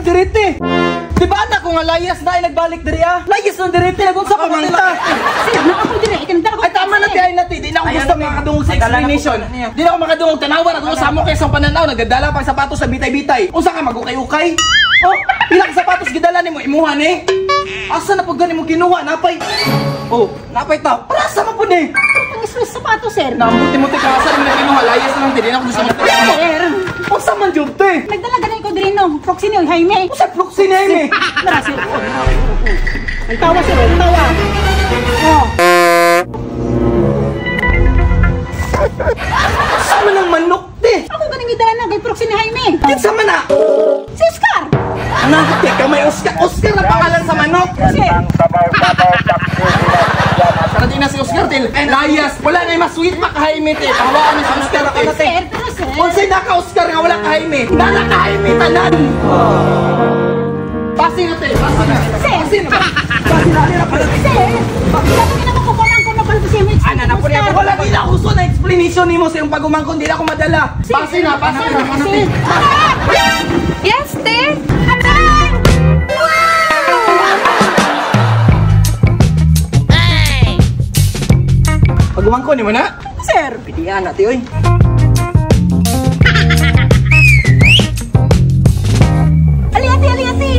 ka diri te? Di ba anak ko nga layas na ay nagbalik diri ah? Layas na diri te, nagunsa pa man ta. Sir, naka ko diri, ikan Ay tama na te, ay na te, di na ako gusto makadungog sa explanation. Di na ako makadungog, tanawa na sa mo kay sa pananaw, nagadala pang sapatos sa bitay-bitay. Unsa ka magukay-ukay? Oh, pila ka sapatos gidala nimo imuha ni? Asa na pag gani mo kinuha napay? Oh, napay ta. Para sa man pud ni? Ang iswas sapatos, sir. Nambuti mo te ka asa nimo kinuha, layas na lang te, di na ako gusto makadungog. Sir, unsa man jud te? Nagdala gani ko diri no, proxy ni Jaime. Unsa proxy ni Jaime? Nara sir. Ang tawa sir, ang tawa. Oh. Sa man ang manok te? Ako ganing gidala na kay proxy ni Jaime. Kinsa man na? Si Oscar. Anak te, kamay Oscar. Oscar na pangalan sa manok. Sir. Tara din na si Oscar te. Layas, wala na mas sweet pa ka Jaime te. Pahawaan ni si Oscar te. Sir, pero sir. Unsay naka Oscar nga wala ka Jaime? Nana ka Jaime tanan. Pasi na te, pasi na. Sir. Pasi na. Pasi na. Sir, dapat na ko pamangkon na pala si Jaime. Ana na po niya. Wala di na uso na explanation nimo sa iyong pagumangkon, di na ako madala. Pasi na, pasi na. Sir. Yes, te. Pagumangkon nimo na? Sir. Pitian na te oy. Ali ati, ali ati.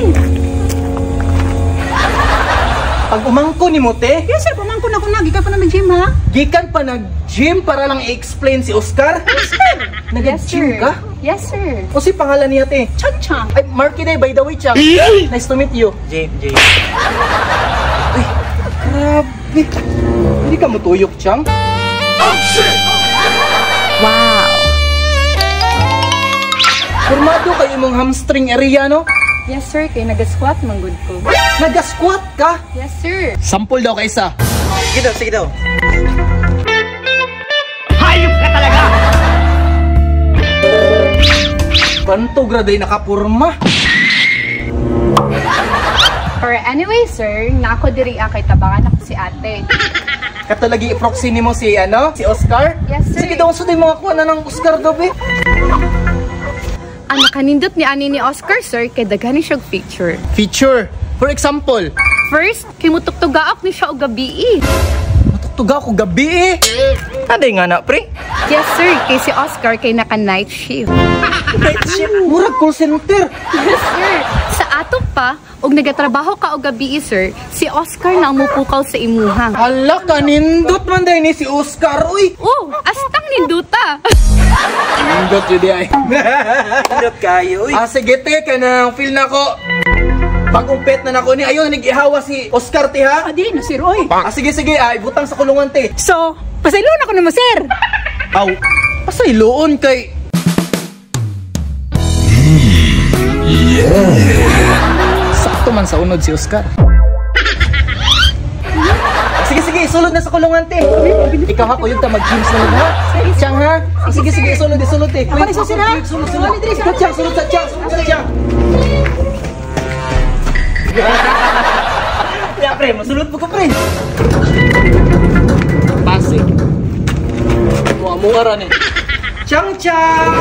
Pag umangkon nimo te? Yes sir, pamangkon ako na gikan pa na nag-gym ha. Gikan pa nag-gym para lang i-explain si Oscar? Yes sir. Nag-gym ka? Yes sir. O si pangalan niya te? Chang Chang. Ay, Marky day by the way, Chang. Nice to meet you. J J. Ay, grabe. Hindi ka mutuyok, Chang? Oh shit! Wow. Formado kay imong hamstring area no? Yes sir, kay naga-squat man gud ko. Naga-squat ka? Yes sir. Sample daw kay isa. Sige daw, sige daw. Hayop ka talaga! Kanto graday nakapurma. Or anyway sir, nako diri kay tabangan ako si ate. Katulagi i-proxy nimo si ano, si Oscar? Yes sir. Sige daw, so day mga kuha na ng Oscar daw be. Ang nakanindot ni ani ni Oscar sir kay daghan ni siya og feature. Feature? For example? First, kay mutuktugaok ni siya og gabi. Mutuktugaok og gabi? Aday nga na pre. Yes sir, kay si Oscar kay naka night shift. Night shift? Murag call center. Yes sir. Sa ato pa, og nagatrabaho ka og gabi sir, si Oscar na mupukaw sa imuha. Hala, kanindot man day ni si Oscar uy. Oh, astang ninduta. Nindot yun di ay. Nindot kayo uy. Ah, sige te, kanang feel na ko. Bagong pet na nako ni ayun nag-ihawa si Oscar te ha. Ah, dili na sir oy. Ah, sige sige, ah, ibutang sa kulungan te. So, pasayloon ako nimo sir. Aw, pasayloon kay. Yeah. Sakto man sa unod si Oscar. Sige sige, isulod na sa kulungan te. Ikaw ha, kuyog ta mag-gym sa ha. Chang ha. Sige sige, isulod isulod te. Ako ni sir ha. Sulod sulod. Ikaw Chang, sulod sa Chang, sulod sa Chang. Ya pre, masulod po ko pre. Pasig. Mua-mua ra ni. Chang chang.